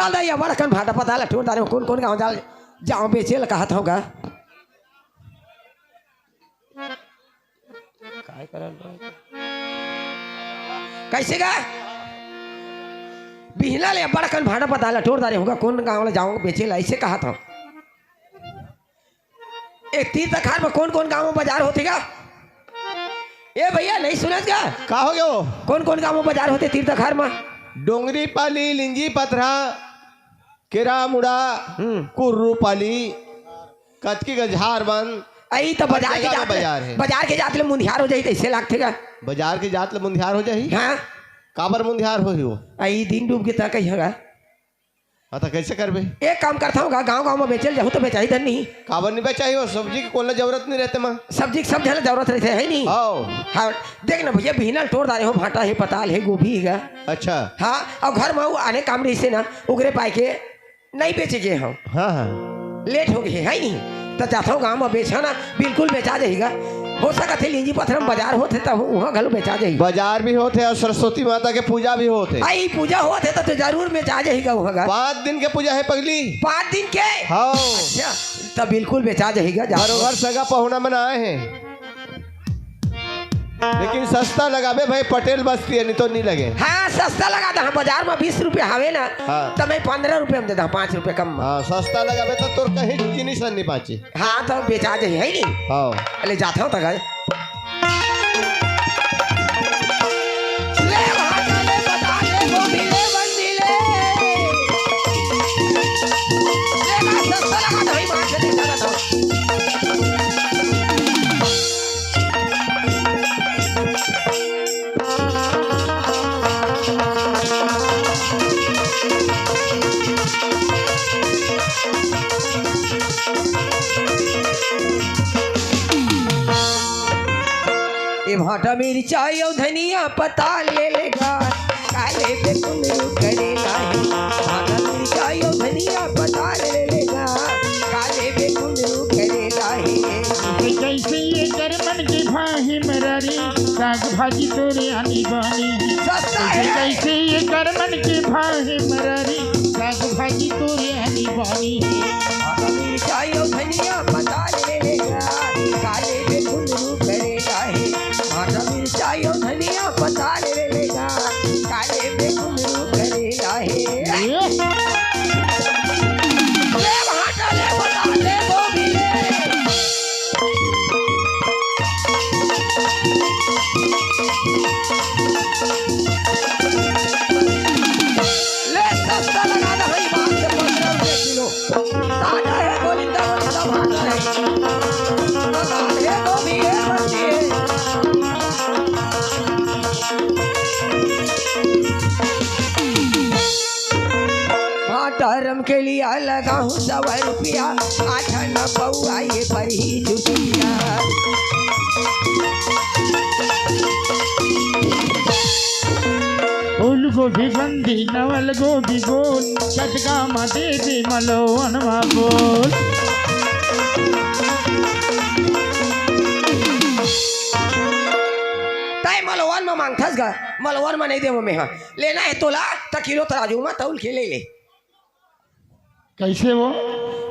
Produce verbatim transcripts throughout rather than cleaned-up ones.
चल दे, ये बड़कन भाटा पताल टोर डारे हों, कोन कोन गाँव जाल जाँव बेचे ल कहत हों गा। काय करत बा? कइसे गा? बिहना ले बड़कन भाटा पताल टोर डारे हों गा, कोन गाँव ल जाँव बेचे ल, अइसे कहत हों। ए, तीर तखार म कोन कोन गाँव म बजार होथे गा? ए भइया, नइ सुनत गा? का हो गयो? कोन कोन गाँव म बजार होथे तीर तखार म? डोंगरी पाली, लिंजी पथरा, केरा मुड़ा, हम्म। कुर्रू पाली, कतकी गझार बन, अई त हर बजार के जगह म जात ले, बजार हे। बजार के जात ले मुंधियार हो जाही तइसे लागथे गा? बजार के जात ले मुंधियार हो जाही? हाँ। काबर मुंधियार होही वो? अई दिन डूब के त कहिया गा? हाँ, त कइसे करबे? एक काम करथंव गा, गाँव गाँव म बेचे ल जाहूँ त बेचाही धन नहीं। काबर नइ बेचाही वो? सब्जी के कोन ल जरूरत नइ रहिथे म। सब्जी के सब झन ल जरूरत रहिथे, हे नहीं? हव। हाँ, देख ना भइया, बिहना ल टोर डारे हों, भाटा हे, पताल हे, गोभी हे गा। अच्छा। हाँ, अउ घर म वो आने काम रहिसे ना, उकरे पाय के नइ बेचे गे हों। हाँ, हाँ। लेट हो गे हे, हे नहीं? त जाथंव गाँव म बेचहूँ ना, बिल्कुल बेचा जाही गा। हो सकत हे लिंजी पथरा म बजार होथे त उहाँ घलो बेचा जाही। बजार भी होथे अउ सरस्वती माता के पूजा भी होथे। अई पूजा होथे त, त जरूर बेचा जाही गा उहाँ गा। पाँच दिन के पूजा हे पगली। पाँच दिन के? हव। अच्छा, त बिल्कुल बेचा जाही गा, जा। बरोबर सगा पहुना मन आए हे। लेकिन सस्ता लगाबे भाई, पटेल बस्ती हे, नइ तो नइ लगे। हाँ, सस्ता लगा दे। हाँ, बजार म बीस रुपया हवे ना, हाँ। त मैं पंद्रह रुपया म दे दे हँव, पाँच रुपया कम म। हाँ, सस्ता लगाबे त तोर कहीं जिनिस नइ बाँचे। हाँ, त बेचा जाही, हे नहीं? हाँ। ले जाथंव त गा। ले भाटा, ले पताल, ले गोभी, ले बंदी, ले। ले भाई, सस्ता लगा दे भाई, मार के नहीं लगा दो। ए भाटा मिरचाई अउ धनिया पताल ले ले गा, का लेबे कुंदरू करेला हे। भाटा मिरचाई अउ धनिया पताल ले ले गा, का लेबे कुंदरू करेला हे। कइसे ये कर मन के भाहे मरारी, साग भाजी तोरे आनी बानी। सस्ता हे। कइसे ये कर मन के भाहे मरारी, साग भाजी तोरे आनी बानी। भाटा मिरचाई अउ धनिया पताल ले ले गा, का लेबे कुंदरू करेला हे। भाटा मिरचाई अउ धनिया पताल ले ले गा, का लेबे कुंदरू करेला हे। ए? ले भाटा, ले पताल, ले गोभी, ले। ले सस्ता लगा दे भाई, बात से पन्द्रह रुपये किलो। ताजा हे गोविंदा, ताजा भाटा हे। ताजा हे गोभी, हे बच्ची हे। भाटा रमकेलिया लगाहूँ सौ रुपया, आठ आना पौवा ये परही चुटिया। फूल गोभी बंदी, नवल गोभी गोल, कतका म देबे मलवन म बोल। तैं मलवन म मांगथस गा, मलवन म नइ देवं मेंह। लेना हे तोला, त किलो तराजू म तौल के ले ले। कइसे वो?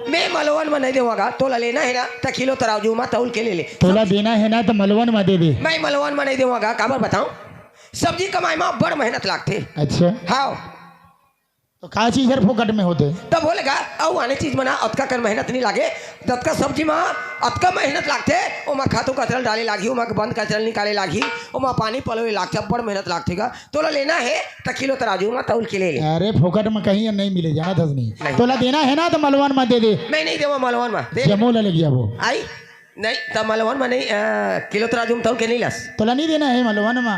मैं मलवन म नइ देवं गा, तोला लेना हे ना, त किलो तराजू म तौल के ले ले। तोला देना हे ना, त मलवन म दे दे। मैं मलवन म नइ देवं गा, काबर बतावं? सब्जी कमाए म बड़ मेहनत लागथे। अच्छा। हाव। त का चीज हर फोकट म होथे? त बोले गा, अउ आने चीज म ना, अतका कन मेहनत नइ लागे, जतका सब्जी म अतका मेहनत लागथे, ओमा खातू कचरा डाले लागही, ओमा बंद कचरा निकाले लागही, ओमा पानी पलोए लागथे, बड़ मेहनत लागथे गा। तोला लेना हे, त किलो तराजू म तौल के ले ले। अरे, फोकट म कहीं नइ मिले, जानत हस नहीं। नहीं। तोला देना हे ना, त मलवन म दे दे। मैं नइ देवं मलवन म, दे। जमो ला लेके जाबो। आई? नहीं, त मलवन म नहीं, अ, किलो तराजू म तौल के नइ लस। तोला नइ देना हे मलवन म।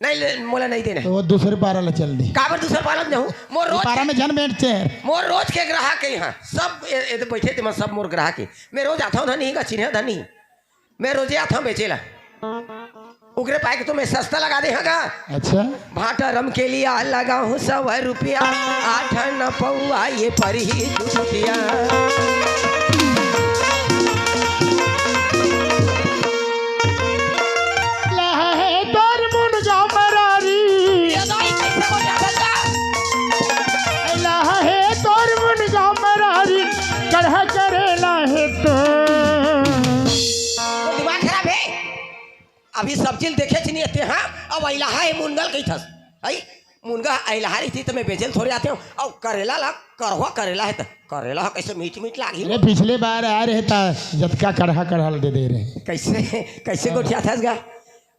नहीं ले, मोला नइ देना हे। त वो दूसरे पारा ला चल दे। काबर दूसरे पारा म जाहूँ? मोर रोज पारा म झन बेंट चेर। मोर रोज के ग्राहक हे इहाँ। सब ए, ए, बइठे ते मन सब मोर ग्राहक हे। मैं रोज आथंव धनी गा, चिन्हे धनी। मैं रोजे आथंव बेचे ला। उकरे पाय के तो मैं सस्ता लगा दे हँव गा। अच्छा। भाटा रमकेलिया लगाहूँ सौ रुपया, आठ आना पौवा ये परही चुटिया। लहा हे तोर मुनगा मरारी। ये दाई कइसे हो जात हे गा? लहा अभी सब्जी ल देखे च नहीं आते, हाँ? अब अइलाहा हे मुनगा ल कहिथस। हई, मुनगा अइलाहा रहिथे त मैं बेचे ल थोरे आते हूँ। अब करेला ला, करहुआ करेला हे त करेला ह कइसे मीठ मीठ लागही। अरे, पिछले बार आए रहे त जतका कड़हा कड़हा ल दे दे रहे। कइसे, कइसे गोठियाथस गा?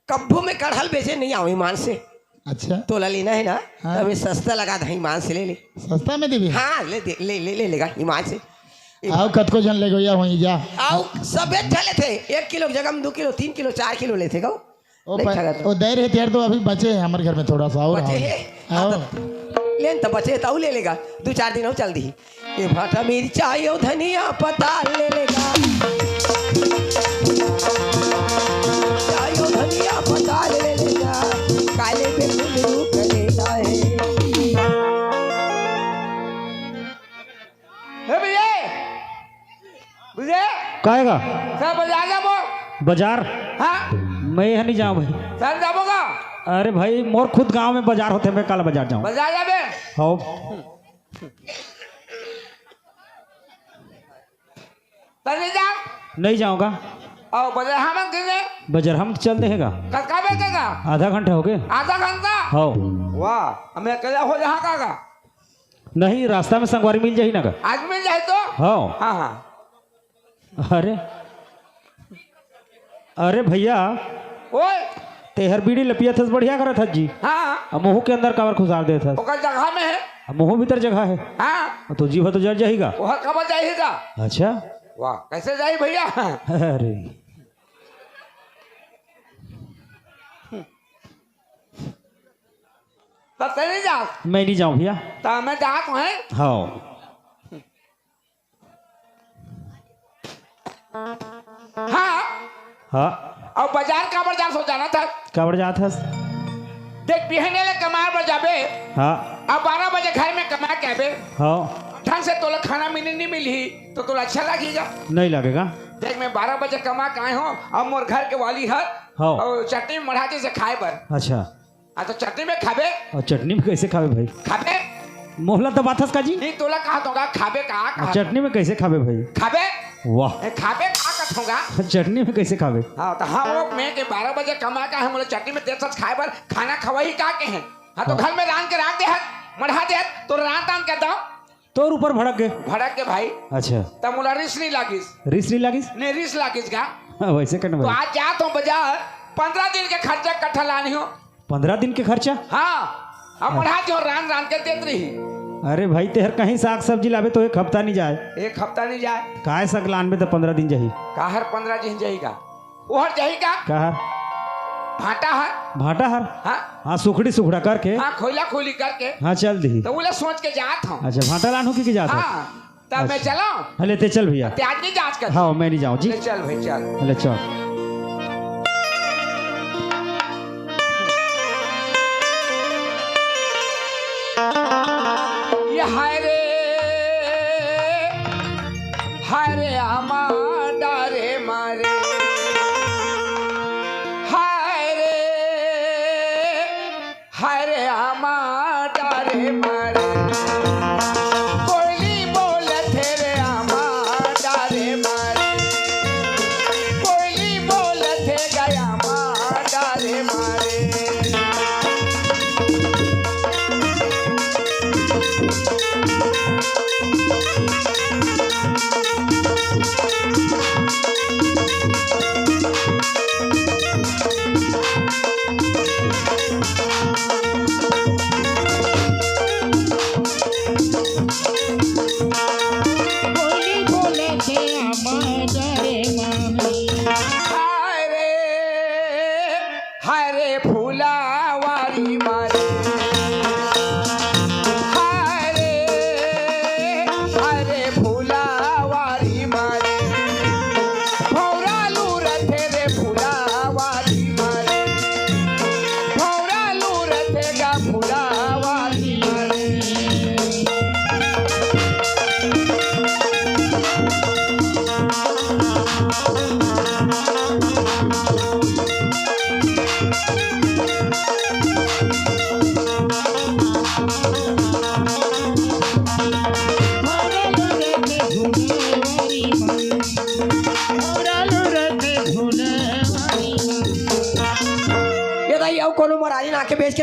कभू मैं कड़हा ल बेचे नहीं आऊँ ईमान से। अच्छा। तोला लेना हे ना, हाँ। त मैं सस्ता लगा दे, ईमान से ले ले। सस्ता में देबे? हाँ, ले दे, ले, ले, ले लेगा ईमान से। अउ कतको झन लेगोइया होही जा। अउ सबे झन लेथे, एक किलो के जगह में दू किलो, तीन किलो, चार किलो लेथे गो। ओ नहीं प-, ठगत। ओ दे रहे तेर तो अभी बचे हे हमर घर में थोड़ा सा अउ बचे हे? हाँ, अउ। त लेन त बचे हे त अउ ले लेगा, दू चार दिन अउ चल दिही। ए भाटा मिर्चा अउ धनिया पताल ले लेगा। मिर्चा अउ धनिया पताल ले लेगा। काले बेकुल रूप लेना हे। हे भैया, बुझे? काहे गा? सब बजार जाबो। बजार? हाँ। मैं यहाँ नहीं जाऊँ भाई। सब जाबो का? अरे भाई, मोर खुद गांव में बजार होथे, मैं काला बजार जाऊँ? बजार जाबे? हो। त नहीं जा। नहीं जाऊँगा। अउ बजार हम किने? बजार हम चल देहेगा। कतका बेर के गा? आधा घंटा हो गए। आधा घंटा? हो। वाह, हमें अकेला हो जहाँ का गा? नहीं, रास्ता में संगवारी मिल जाही ना गा। आज मिल जाए तो? हो। हाँ, हाँ। अरे, अरे भैया, ओए। तेहर बीड़ी ल पियत हस, बढ़िया करत हस जी। हाँ। अब मुँह के अंदर काबर खुसार देत हस? ओकर जगह में हे। अब मुँह भीतर जगह हे। हाँ। तो जीभ तो जर जाही गा। ओहर काबर जाही गा? अच्छा। वाह, कइसे जाही भैया? अरे। त तैं नहीं जा? मैं नहीं जाऊँ भैया। त मैं जात हूँ। हाँ। हाँ। हाँ। अउ बजार काबर जात हस जानत हस? काबर जात हस? देख, बिहने ले कमाए बर जाबे। हाँ। अउ बारह बजे घर में कमा के आबे। हाँ। ढंग से तोला खाना मिली नहीं मिलही, त तोला अच्छा लागही गा? नहीं लागेगा। देख, मैं बारह बजे कमा के आए हूँ, अउ मोर घर के वाली हर हाँ। अउ चटनी मढ़ा दीस हे खाए बर। अच्छा। हाँ, त चटनी में खाबे। अउ चटनी में कइसे खाबे भाई? खाबे। मोला दबाथस का जी? नहीं, तोला कहत हूँ गा, खाबे का, अउ कहत हूँ। चटनी में कइसे खाबे भाई? खाबे। वाह। ए, खाबे का कहत हूँ गा? चटनी में कइसे खाबे? हाँ, त हम लोग में के बारह बजे कमा के हम लोग चटनी में देथस खाए बर, खाना खवाही का कहे? हाँ, त हाँ। घर में रांध के राख दे हस, मढ़ा दे हस, त रांध तांध के दव। तोर ऊपर भड़क गे। भड़क गे भाई। अच्छा। त मोला रिस नहीं लागिस। रिस नहीं लागिस? नहीं, रिस लागिस गा। हाँ, वइसे कहना त भाई। आज जात हूँ बजार, पंद्रह दिन के खर्चा इकट्ठा लानी हूँ। पंद्रह दिन के खर्चा? हाँ, अब हाँ। बढ़ा दियो, रांध रांध के देत रही। अरे भाई, तेहर कहीं साग सब्जी लाबे त एक हफ्ता नहीं जाए। एक हफ्ता नहीं जाए। काय साग लानबे त पंद्रह दिन जाही। काहर पंद्रह दिन जाही गा? ओहर जाही का? काहर? भांटा हर। भांटा हर? हाँ। हाँ, सुखड़ी सुखड़ा करके। हाँ, खोइला खोइली करके। हाँ, चल दिही। त ओला सोच के जात हूँ। अच्छा, भांटा लानहू कि, कि जात हस? हाँ। त मैं अच्छा। चलंव? हाँ, ले तैं चल भैया। तैं आज नहीं जात कर। हाँ, मैं नहीं जाऊँ जी। ले चल भाई, चल। ले चल। ये हाय रे, हाय रे आमा डारे मारे, हाय रे। हाय रे आमा डारे मारे, कोयली बोलथे रे आमा डारे मारे, कोयली बोलथे गे आमा डारे मारे।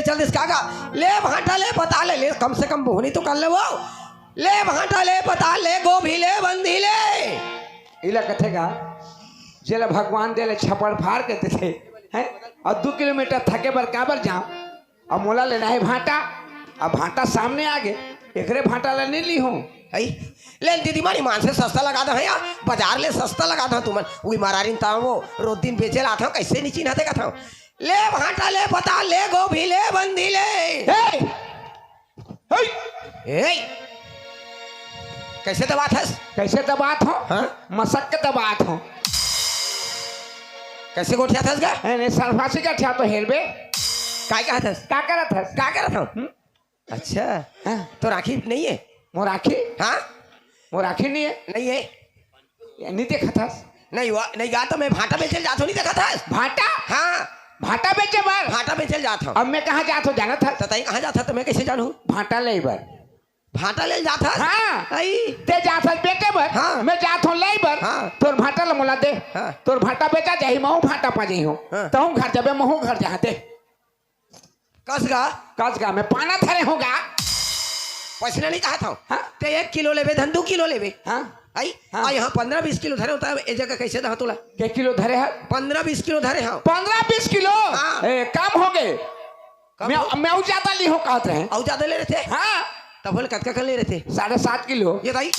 चल दिस का गा। ले भांटा ले पताल ले, ले कम से कम बोहनी तो कर ले वो। ले भांटा ले पताल ले, गोभी ले बंदी ले। इला कथे गा, जेला भगवान दे ले छपड़ फाड़ के देथे, हैं? अउ दू किलोमीटर थके बर काबर जांव? अब मोला लेना हे भांटा, अब भांटा सामने आगे, एकरे भांटा ला नइ लिहूं। अई, ले दीदी मन, ईमान से सस्ता लगा दे यार, बाजार ले सस्ता लगा दे तुमन। उही मरारिन तांव वो, रोज दिन बेचे ला आथंव, कइसे नइ चिन्हाथे कथंव। ले भांटा ले पताल ले, गोभी ले बंदी ले। हे! हे! हे! कइसे दबात हस? कइसे दबात हों? हाँ? मसक के दबात हों। कइसे गोठियात हस गा? ए, नहीं, सरफासी का ठिया तो हेर बे। काय कहत हस? का करत हस? का करत हंव? हम्म? अच्छा, हाँ। तोर आँखी नइ हे? मोर आँखी? हाँ? मोर आँखी नइ हे? नइ हे। ये नइ देखत हस? नइ हुआ, नइ गा तो मैं भांटा बेचे ल जात हंव, नइ देखत हस? भांटा? हाँ। भांटा बेचे बर? भांटा बेचे ल जात हंव। अब मैं कहाँ जात हंव जानत हस? त तैं कहाँ जात हस त मैं कइसे जानहूं? भांटा लेय बर। भांटा ले ल जात हस? हाँ। अई। तैं जात हस बेचे बर, हाँ। मैं जात हंव लेय बर। हाँ। तोर भांटा ल मोला दे। हाँ। तोर भांटा बेचा जाही, महूं भांटा पा जाहूं। हाँ। तहूं घर जाबे, महूं घर जाहूं, दे। कस गा? कस गा, मैं पाना धरे हंव गा। पइसा नइ कहत हंव। हाँ? तैं एक किलो लेबे, धन दू किलो लेबे। हाँ? अई? हाँ। अउ इहाँ पंद्रह बीस किलो धरे हंव, त ए जगह कइसे दहूं तोला? के किलो धरे हस? पंद्रह बीस किलो धरे हंव। पंद्रह बीस किलो? हाँ। ए, कम होगे। कम मैं, हो- मैं अउ जादा लिहूं कहत रहें। अउ जादा ले रहिते? हाँ। त बोल, कतका कन ले रहिते? साढ़े सात किलो। ये दाई,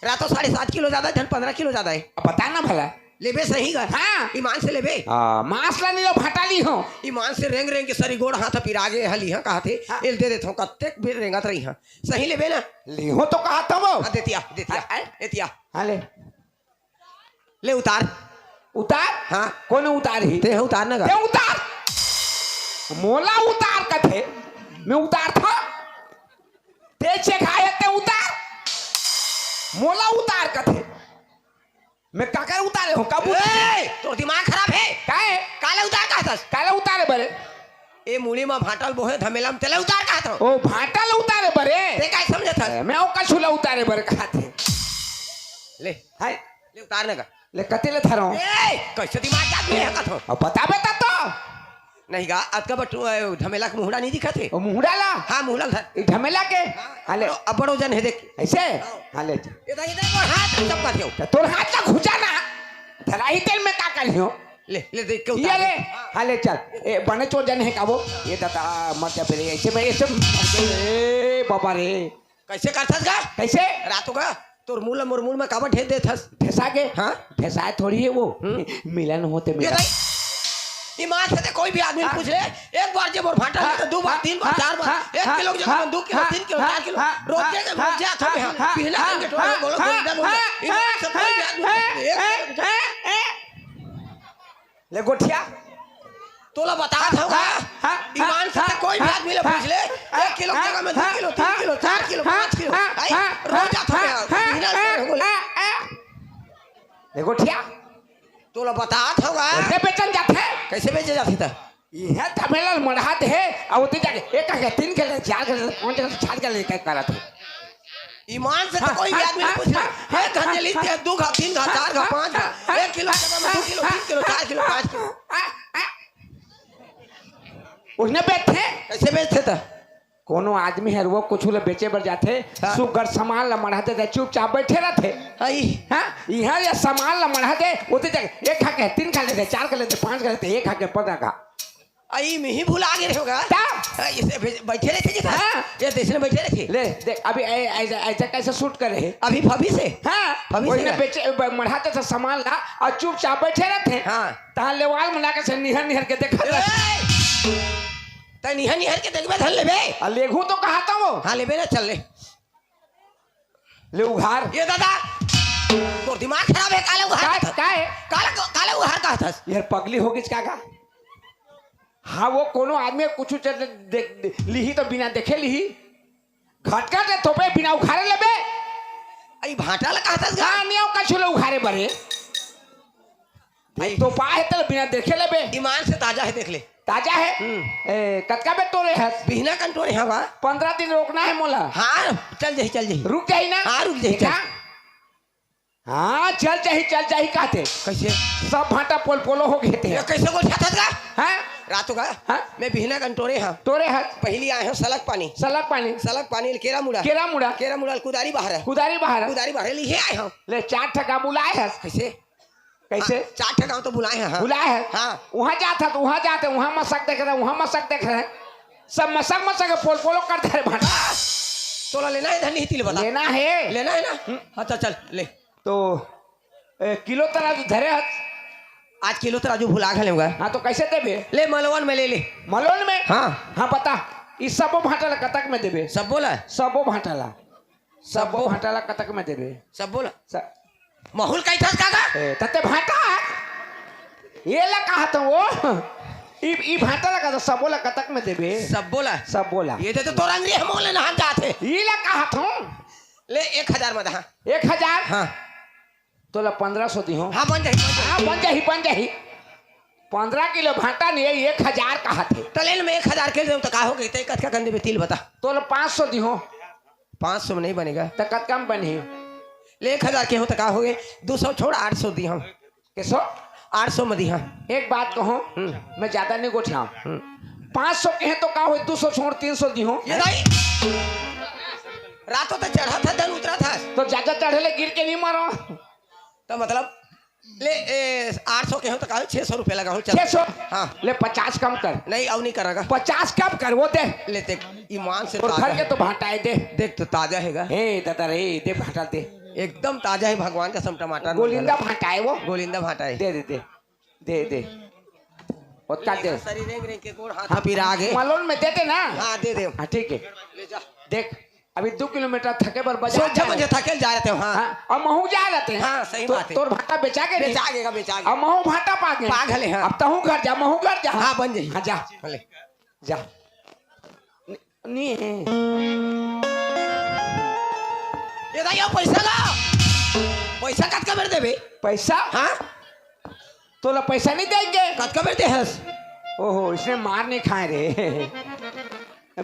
रातो साढ़े सात किलो जादा हे, धन पंद्रह किलो जादा हे। अब बता ना भला। लेबे सही गा? हाँ। ईमान से लेबे? हाँ, मांस ला नइ लेंव, भांटा लिहूं। ईमान से रेंग रेंग के सरी गोड़ हाथ पिरा गे हली, हाँ, कहत हे, हाँ। एला दे देथंव, कतेक बेर रेंगत रहिहंव। सही लेबे ना? लिहूं तो कहत हंव। हाँ, देतिया, देतिया, हाँ, हाँ। देतिया। हाँ, ले। ले उतार। उतार? हाँ। कोन उतारही? तैं उतार ना गा। तैं उतार। मोला उतार कथे। मैं उतारथंव? तैं चेघा हे, तैं उतार। मोला उतार कथे। मैं काकर उतारे हंव? कब उतारे? ए, तोर दिमाग खराब हे? काय? काला उतार कहत हस? काला उतारे बरे? ए मुड़ी म भांटा ल बोहे धमेला म तेला उतार कहत हंव। ओ, भांटा ल उतारे बरे? तैं काय समझत हस? ए, मैं अउ कछु ल उतारे बरे कहत हंव। ले। हाय। ले उतार ना गा। ले कते ले धरंव? ए, कइसे दिमाग के आदमी हे कहत हंव? अब बताबे त तो। नहीं गा, अतका बटू, ए, धमेला के मुहड़ा नइ दिखत हे। ओ मुहड़ा ला? हाँ, मुहड़ा ल धर। ए धमेला के? हाँ, हाँ, ले। अब्बड़ वजन हे देख। अइसे? हाँ। हाँ, ले। ए दाई, ए दाई, मोर हाथ ल चपका देव। त तोर हाथ ला खुजा ना। धराही तेल में का करिहंव? ले, ले, देख के ये उतार ले। दे। हाँ, ले चल। ए, बने चोर जन हे का वो? ये दादा, मर जा बे रे, अइसे में, अइसे में, ए, बाबा रे। कइसे करथस गा? कइसे? रातो गा, तोर मुंह ल मोर मुंह म काबर ढेस देथस? ढेसा के? हाँ? ढेसाय थोड़ी हे वो। हम्म। मिलन होथे ये मिलन। दाई, ईमान से तैं कोई भी आदमी ल हाँ। पूछ ले, एक बार जे मोर भांटा हाँ, ले, त दू बार, हाँ, तीन बार, हाँ, चार बार, हाँ, एक हाँ, किलो के जगह हाँ, दू किलो, हाँ, तीन किलो, हाँ, चार किलो, हाँ, रोज हाँ, के हाँ, रोज जात हंव हाँ, मैं, हाँ, बिहना हाँ, दिन के टोला हाँ, गोलो हाँ, गोविंदा बोले, हाँ, ईमान से कोई भी आदमी ल पूछ ले, एक हाँ, किलो के जगह हाँ, हाँ, हाँ। ले गोठिया। तोला बतात हंव गा। हाँ, हाँ, ईमान से हाँ, तैं कोई भी हाँ, आदमी ल हाँ, पूछ ले, हाँ, एक किलो के हाँ, जगह में दू हाँ, किलो, तीन हाँ, किलो, चार किलो, हाँ, पाँच किलो। हाँ, आई, हाँ, रोज जात हंव हाँ, मैं, हाँ, बिहना हाँ, बोले। हाँ, हाँ। ले गोठिया। तोला बतात हंव गा। कइसे बेचन जाथे? कइसे बेचे जाथे त? इहाँ धमेला ल मढ़ा दे हे, अउ ओती जाके एक घा, तीन घा, चार घा, पाँच घा, छह घा लेके करत हे। ईमान से तो हाँ, कोई भी हाँ, आदमी हाँ, पूछ ले, हाँ, एक घा हाँ, ले लीथे, हाँ, दू घा, तीन घा, हाँ, चार घा, हाँ, पाँच घा, हाँ, एक किलो के जगह में दू किलो, हाँ, तीन किलो, हाँ, चार किलो, हाँ, पाँच किलो। हाँ, हाँ। उसने बेचथे? कइसे बेचथे त? कोनो आदमी हर वो कुछु ल बेचे बर जाथे, हाँ। सुग्घर सामान ल मढ़ा देथे, चुपचाप बइठे रहिथे। अई। हाँ? इहाँ ये सामान ल मढ़ा दे, ओती जाके एक घा के, तीन घा लेथे, चार घा लेथे, पाँच घा लेथे, एक घा के, पंद्रह घा। अई, मिही भुला गे रहे होगा। का? अई, इसे बइठे रहिथे जी, हाँ। ये देश में बइठे रहिथे। ले, देख, अभी ऐ-, ऐसा, ऐसा कइसे shoot करे हे? अभी फबी से? हाँ, फबी से वही ना का? बेचे, ब-, मढ़ाथे त सामान ला, अउ चुपचाप बइठे रहिथे। हाँ। तहाँ लेवाल मन आके से निहर, निहर के देखत रहिथे। ए! तैं निहर, निहर के देखबे, धन लेबे। आ, लेघू तो कहत हंव। हाँ, लेबे ना, चल ले। ले उघार। ये दादा, तोर दिमाग खराब हे, काला उघार का, कहत हस? का हे? काला, काला उघार कहत हस? यार पगली हो गिस का गा? हाँ, वो कोनो आदमी कुछु चीज दे, दे, लिही त बिना देखे लिही। घटका के थोपे बिना उघारे लेबे? अई भांटा ला कहत हस गा? हाँ, नइ अउ कछु ल उघारे बरे। देख तो पाए हे त बिना देखे लेबे। ईमान से ताजा हे, देख ले। ताजा हे? हम्म। ए, कतका बेर तोरे हस? बिहना कन टोरे हंव गा। पंद्रह दिन रोकना हे मोला। हाँ, चल जाही, चल जाही। रुक जाही ना? हाँ, रुक जाही, चल। हाँ? हाँ, चल जाही, चल जाही कहथे। कइसे? सब भांटा पोलपोलो हो गे हे। ये कइसे गोठियाथस गा? हाँ? रात हो गया? हाँ? मैं बिहना कन टोरे हाँ। टोरे हस? पहिली आए हँव सलक पानी। सलक पानी। सलक पानी ले केरा मुड़ा। केरा मुड़ा। केरा मुड़ा ले कुदारी बहारा। कुदारी बहारा। कुदारी बहारा ले इहे आए हँव। ले चार ठका बुलाए हस। कइसे? कइसे? हाँ, चार ठका तो बुलाए हँव, हाँ। बुलाए हस? हाँ। उहाँ जात हस, उहाँ जात हस, उहाँ मसक देख रहे, उहाँ मसक देख रहे। सब मसक मसक के पोल पोलो कर दे रे भाटा। तोला लेना हे धनी तिल बता। लेना हे। लेना हे ना? हम्म। हाँ, चल, चल, ले। तो, ए, किलो तराजू धरे हस? आज किलो तराजू भुला घले हँव गा। हाँ, तो कइसे देबे? ले मलवन में ले ले। मलवन में? हाँ। हाँ, बता, ई सबो भाटा ला कतक में देबे? सबो ला? सबो भाटा ला। सबो सबो? भाटा ला कतक में देबे? सबो ला? स- महूँ ल कहिथस का गा? ए, त तैं भाटा हे? ये ला कहत हँव वो। ई, ई भाटा ला कहत हँव, सबो ला कतक में देबे? सबो ला? सबो ला। ये दे तो तोर अंगरी ह मोले नहान जात हे। ई ला कहत हँव। ले एक हजार में दे हाँ। एक हजार? हाँ। तोला पंद्रह सौ दिहूँ। हाँ, बन जाही, बन जाही। हाँ, बन जाही, बन जाही। पंद्रह किलो भाटा नइ हे, एक हजार कहत हे। त ले न, मैं एक हजार के देहूँ त का होगे? तैं कतका कन देबे तिल बता। तोला पाँच सौ दिहूँ। पाँच सौ में नइ बने गा। त कतका में बनही? ले एक हजार केहेंव त का होगे? दू सौ छोड़, आठ सौ दिहूँ। के सौ? आठ सौ में दिहूँ। एक बात कहूँ, हम्म। मैं जादा नइ गोठियाँव। हम्म। पाँच सौ केहेंव त का होगे? दू सौ छोड़, तीन सौ दिहूँ। ये दाई, रातो त चढ़त हस, दिन उतरत हस। त जादा चढ़े ले गिर के नइ मरँव। त मतलब, ले, ए, आठ सौ केहेंव त का होगे? छह सौ रुपया लगाहूँ, चल। छह सौ? हाँ। ले पचास कम कर। नहीं, अउ नइ करँव गा। पचास कम कर, वो दे। ले देख, ईमान से तोर घर ताजा के हे। तो भाटा हे, दे। देख तो ताजा हे गा। हे दादा रे, दे भाटा दे। एकदम ताजा हे, भगवान कसम टमाटर नइ गोलिंदा डाले। भाटा हे वो। गोलिंदा भाटा हे। दे, दे, दे। दे, दे। ओतका दे। सरी रेंग रेंग के गोड़ हाथ पिरा गे। मलवन में दे दे ना। हाँ, दे दे। हाँ, ठीक हे। ले जा। देख, अभी दू किलोमीटर थके बर बजार सोझा जाए। मंझे थकेल जा रहे थे, हाँ। हाँ, अउ महूँ जा रहे थे। हाँ, सही तो, बात हे। तोर भाटा बेचा गे नहीं? बेचा गे गा, बेचा गे। अउ महूँ भाटा पा गे। पा घले, हाँ। अब तहूँ घर जा, महूँ घर जा। हाँ, बन जाही। हाँ, जा। भले। जा। नि-, नि- ये दाई, अउ पैसा ला। पैसा कतका बेर देबे? पैसा? हाँ। तोला पैसा नइ देंगे। कतका बेर दे हस? ओहो, इसने मार नइ खाए रे।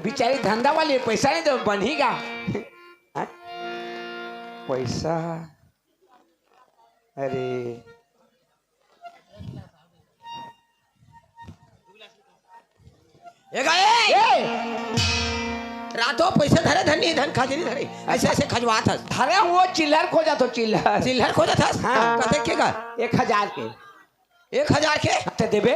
बिचारी धंधा वाली हे, पैसा नइ दे, बनही गा। हाँ? पैसा, अरे। ए गा, ए! ए! रातो पैसा धरे धनी, धन खजरी धरे। अइसे, अइसे खजवात हस। धरे हँव, चिल्लर खोजत हँव, चिल्लर। चिल्लर खोजत हस? हाँ। कतेक के गा? एक हजार के। एक हजार के? त देबे?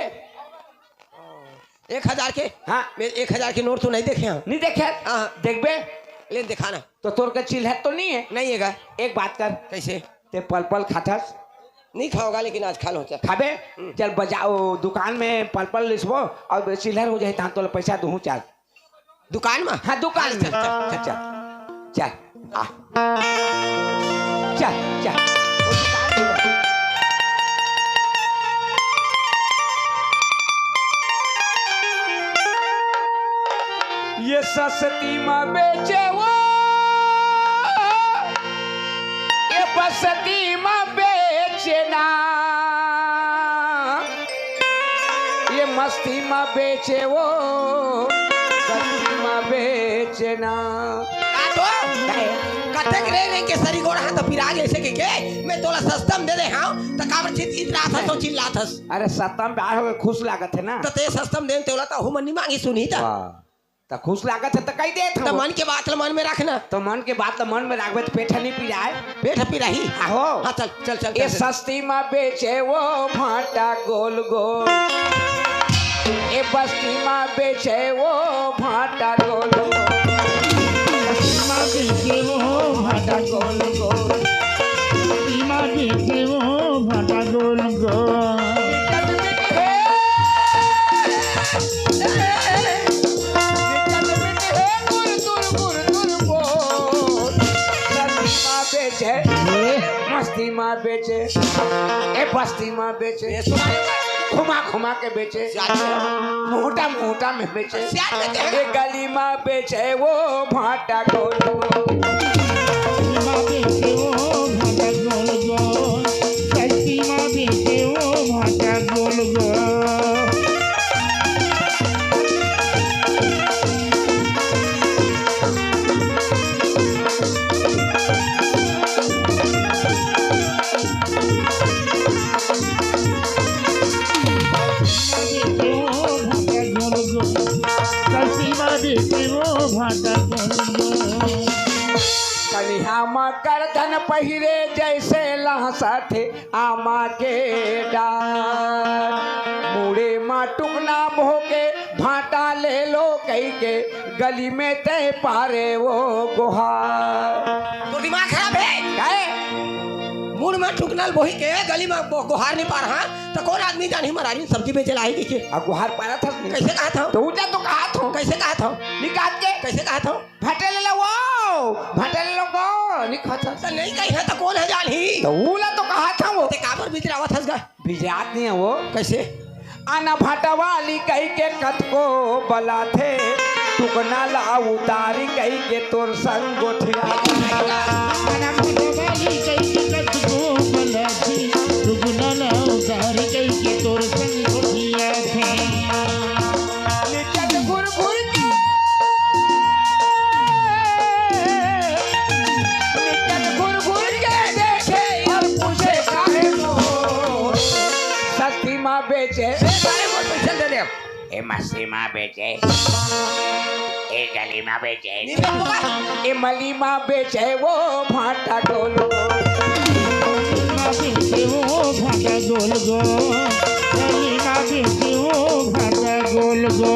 एक हजार के? हाँ। मैं एक हजार के नोट तो नइ देखे हँव। नइ देखे? हाँ। देखबे? ले देखा ना। त तोर करा चिल्लर तो नइ हे? नइ हे गा। एक बात कर। कइसे? तैं पल पल खाथस? नइ खावँव गा, लेकिन आज खा लूँ, चल। खाबे? हम्म। चल बजा-, ओ, दुकान में पल पल लेसबो, अउ चिल्लर हो जाही, तहाँ तोला पैसा दूहूँ, चल। दुकान में? हाँ, दुकान में। चल, चल, चल, चल। चल, आ। चल, चल। ओ दुकान में। ये सस्ती म बेचे वो, ये बस्ती म बेचे ना, ये मस्ती म बेचे वो, बस्ती म बेचे ना। का तो? कतेक रेंग रेंग के सरी गोड़ हाथ पिरा गे अइसे कहिके, मैं तोला सस्ता म दे दे हँव, त काबर चित-, इतरात हस अउ चिल्लात हस? अरे सस्ता म प्यार होगे, खुश लागत हे ना। त तैं सस्ता म देन तोला त हूँ मन नइ मांगी सुनही त। वाह। त खुश लागत हे त कहि देत हँव। त मन के बात ल मन में रख ना। त मन के बात ल मन में रखबे त पेट ह नइ पिराय। पेट ह पिराही। आहो। हाँ, चल, चल, चल, ए चल, चल। सस्ती म बेचे वो भांटा गोल गोल। ए बस्ती म बेचे वो भांटा गोल गोल। सस्ती म बेचे वो भांटा गोल गोल। सस्ती म बेचे वो भांटा गोल गोल। मस्ती म बेचे, ए बस्ती म बेचे, घुमा घुमा के बेचे, मोटा मोटा में बेचे, ए गली म बेचे वो भांटा गोल गोल। भाटा गोल गोल। कनिहा म करधन पहिरे जैसे लहसत आमा के डार। मुड़े म टुकना भोके भाटा ले लो कहिके गली में तय पारे वो गोहार। तोर दिमाग खराब हे? काहे? मुड़ म टुकना ल बोही के गली म गो-, गोहार नइ पार, हाँ? त कोन आदमी जानही मरारी सब्जी बेचे ला आही कहिके? अब गोहार पारत हस नहीं। कइसे कहत हव? त उल्टा तो कहत हव। कइसे कहत हव? निकाल के। कइसे कहत हव? भाटा ले लो वो, भाटा ले लो वो, नइ कहत हस। त नइ कहिस त कोन ह जानही? त उला तो कहत हव वो। ते काबर बिजरावत हस गा? बिजरात नइ हे वो। कइसे? आना भाटा वाली कहिके कतको बलाथे, टुकना ला उतारी कहिके तोर संग गोठिया। आना भाटा वाली कहिके कतको बलाथे, टुकना ला उतारी कहिके तोर संग गोठियाथे। निचट घुर घुर के, निचट घुर घुर के देखे अउ पूछे काहे मोर सस्ती मा बेचे। ए, काहे मोर पइसा दे दे। ए, मस्ती मा बेचे। ए, गली मा बेचे। ए, मली मा बेचे वो भाटा गोल गोल। गली मा बेचे वो भाटा गोल गोल। गली मा बेचे वो भाटा गोल गोल।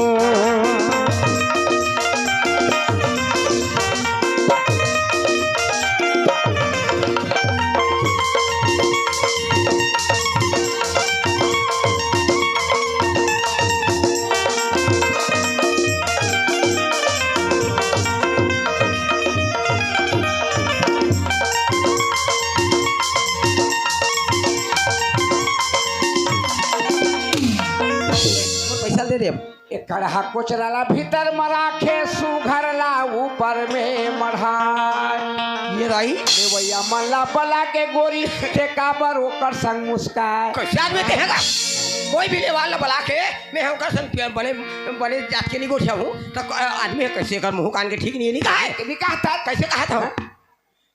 मोर पइसा दे दे। ए कड़हा कोचरा ला भीतर म राखे, सुघर ला ऊपर में मढ़ाय। ए दाई। लेवइया मन ला बला के गोरी, ते काबर ओकर संग मुस्काय। कइसे आदमी ते हे गा? कोई भी लेवाल ला बला के, मैं ओकर संग बने, बने जात के नइ गोठियाहूँ, त आदमी ह कइसे कर मुँह कान के ठीक नइ हे, नइ कहय। नइ कहत। कइसे कहत हव? हाँ?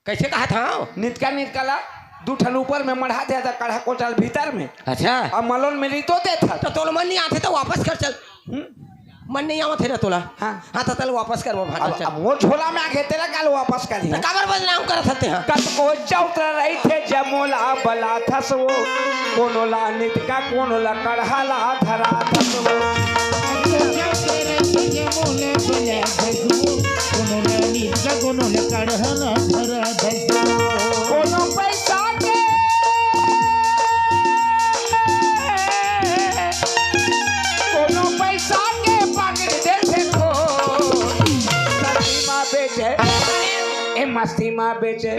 कइसे कहत हव? नितका नितका ला दू ठन ऊपर में मढ़ा देथे, कड़हा कोचरा भीतर में। अच्छा। अउ मलोन में रितो देथे। त तोला मन नइ आथे त वापस कर चल। हम्म। मन नइ आवत हे ना तोला? हाँ। हाँ, त चल वापस कर वो भाटा अब, चल। अब मोर झोला में आगे तेला काल वापस कर दिया। त काबर बदनाम करत हस तेहा? कतको चौतरा रहिथे जमोला बलाथस वो, कोनो ला नितका, कोनो ला कड़हा ला धराथस वो। कोनो पैसा के, कोनो पैसा के पाकिट देथे तो सस्ती मा बेचे, ए मस्ती मा बेचे।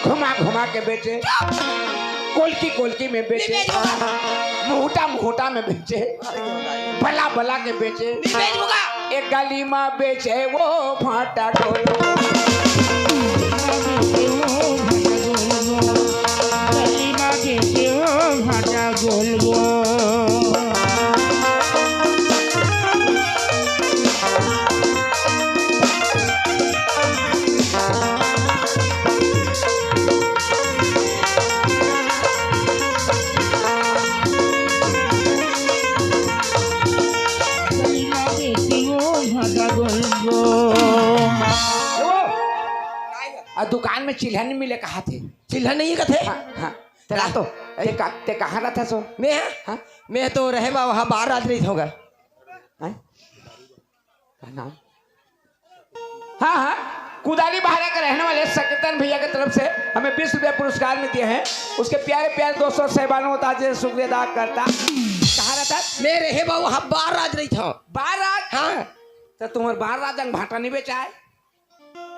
घुमा घुमा के बेचे, चुप! कोलकी कोलकी में बेचे, नहीं बेचबो। मुहूटा मुहूटा में बेचे, बला बला के बेचे, नहीं बेचबो का? एक गली मा बेचे वो भाटा गोल। गली मा बेचे वो भाटा गोल गोल। आ दुकान में चिल्हा नहीं मिले कहा थे? चिल्हा नहीं है कथे? हाँ, हाँ। तेरा तो, ते का-, ते कहाँ रहता सो? मैं, हाँ? मैं तो रहे बा वहाँ बाहर राज रही होगा। हैं? का नाम? हाँ, हाँ, कुदारी बहारा के रहने वाले संकीर्तन भैया की तरफ से हमें बीस रुपया पुरस्कार में दिए हैं। उसके प्यारे प्यारे दोस्तों, साहिबानों, ताजे शुक्रिया अदा करता। कहाँ रहता? मैं रहे बाबू, हम बाहर राज रही था। बाहर राज? हाँ। तो तुम्हारे बाहर राज अंग भाटा नहीं बेचा है?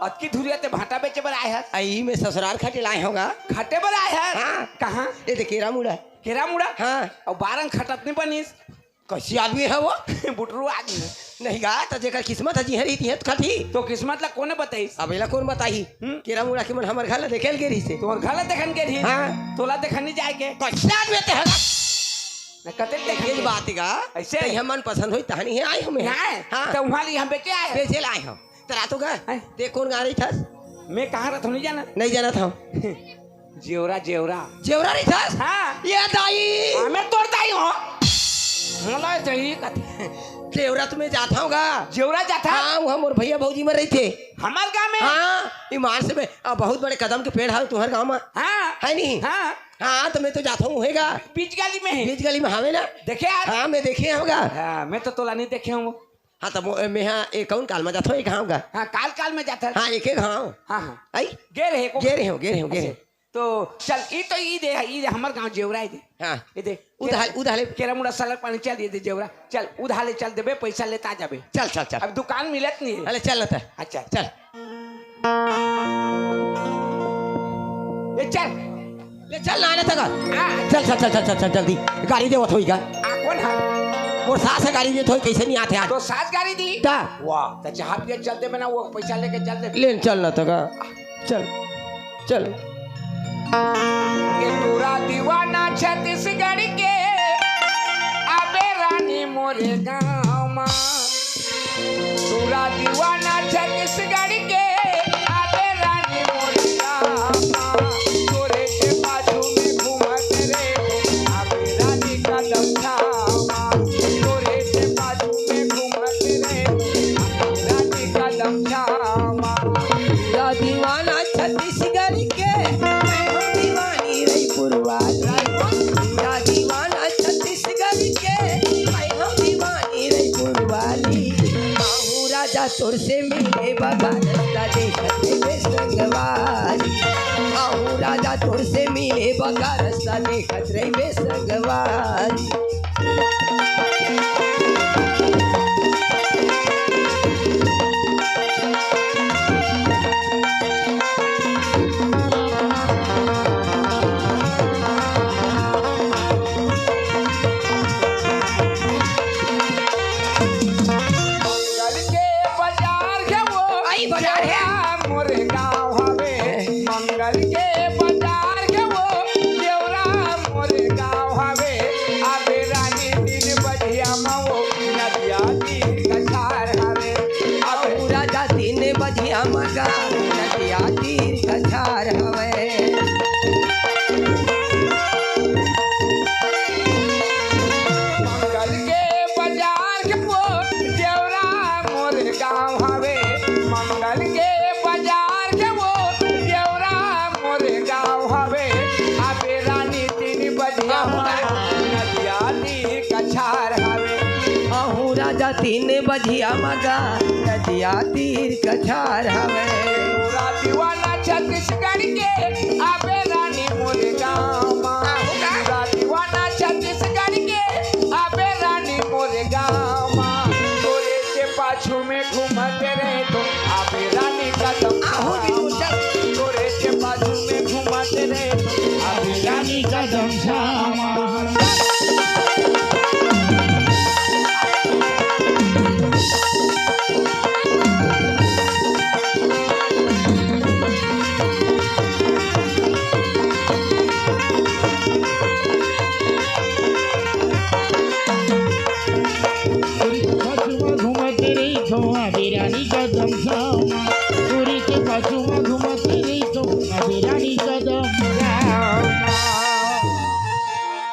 अतकी धुरिया ते भाटा बेचे बर आए हस? आई, मैं ससुराल खटे लाए होगा। खटे बर आए हस? हाँ। कहाँ? ये देख, केरा मुड़ा। केरा मुड़ा? हाँ। अउ बारंग खटत नहीं बनिस। कइसे आदमी हे वो? बुटरू आदमी। नहीं गा, त जेकर किस्मत हे, जिहे रही, तिहे तो खाही। तो किस्मत ला कोने बताइस? अब एला कोन बताही? हम्म? केरा मुड़ा के मन हमर घर ला देखे ल गे रहिसे। तोर घर ला देखन गे रहिस? हाँ। तोला देखन नहीं जाए के? कइसे आदमी ते हे गा? मैं कते देखे ये के? बात हे गा। अइसे? त हमन पसंद होई, तहनी हे आए हमें। नहीं। हाँ। त उहाँ ले हम बेचे आए। बेचे लाए हम। तेरा तो गा। हैं? ते कोन गा रही थस? मैं कहाँ रहता हूँ, नहीं जाना? नहीं जानत हव। जेवरा, जेवरा। जेवरा रहिथस? हाँ। ये दाई। हाँ, मैं तोर दाई हूँ। मोला दाई कथे। जेवरा तो मैं जात हँव गा। जेवरा जात हस? हाँ, वहाँ मोर भैया भौजी मन रहिथे। हमर गाँव में? हाँ, ईमान से मैं, अ, बहुत बड़े कदम के पेड़ हवे तुँहर गाँव में। हाँ। है नहीं? हाँ। हाँ, तो मैं तो जात हँव, होएगा। बीच गली में है। बीच गली में हवे ना? देखे यार। हाँ, मैं देखे हँव गा। हाँ, मैं तो तोला नहीं देखे हँव। हाँ, तो मो-, मैं हाँ, ए, कौन काल में जात हँव, एक हँव गा। हाँ, काल काल में जात हस। हाँ, एक एक हँव। हाँ, हाँ। आई? गे रहे को? गे रहे हँव, गे रहे हँव, गे रहे हँव। अच्छा। तो चल, ई तो ई दे, ई दे, हमर गाँव जेवरा हे दे। हाँ। ई दे। उधाले, उधाले। केरा मुड़ा सलक पानी चल, ई दे जेवरा। चल, उधाले चल देबे, पैसा लेता जाबे। चल, चल, चल। अब दुकान मिलत नहीं है। अरे चल ना त। अच्छा। चल। ए, चल। ले चल ना, ना तक। हाँ। चल, चल, चल, जल्दी। गाड़ी देवत होई गा। आ, कौन है? मोर सास ह गाड़ी देत होई, कैसे नहीं आते आज? तो सास गाड़ी दी? ता। वाह, तो जहाँ भी चल देबे ना, वो पैसा लेके चल देबे। ले चल ना तक। चल, चल। ए टूरा दीवाना छत्तीसगढ़ के, आबे रानी मोरे गाँव मा। टूरा दीवाना छत्तीसगढ़ के, आबे रानी मोरे गाँव मा। तोरे के बाजू में घूमत रे, आबे रानी कदम छाँव मा। तोरे के बाजू में घूमत रे, आबे रानी कदम छाँव मा। टूरा दीवाना छत्तीसगढ़ के, मैं हँव दीवानी रईपुर वाली। टूरा दीवाना छत्तीसगढ़ के, मैं हँव दीवानी रईपुर वाली। आहू राजा तोर से मिले बगा रस्ता देखत रहिबे संगवारी। आहू राजा तोर से मिले बगा रस्ता देखत रहिबे संगवारी। मंगल के बाजार के वो आई बाजार हे। जेवरा मोरे गाँव हवे। मंगल के बाजार के वो जेवरा मोरे गाँव हवे। आबे रानी तीन बजिया मा वो नदिया तीर कछार हवे। आबे आहू राजा तीन बजिया मा गा नदिया तीर कछार हवे। मंगल के बाजार के वो जेवरा मोरे गाँव हवे। मंगल के बाजार के वो जेवरा मोरे गाँव हवे। आबे रानी तीन बजिया मा नदिया तीर कछार हवे। आहू राजा तीन बजिया मा गा नदिया तीर कछार हवे। टूरा दीवाना छत्तीसगढ़ के, आबे रानी मोरे गाँव मा। आहू का? टूरा दीवाना छत्तीसगढ़ के, आबे रानी मोरे गाँव मा। तोरे के पाछू में घूमत रहे तो, आबे रानी कदम आहू छाँव मा। तोरे के पाछू में घूमत रहे तो, आबे रानी कदम छाँव मा। टूरी के पाछू मा घूमत रहिथँव, आबे रानी कदम छाँव मा। टूरी के पाछू मा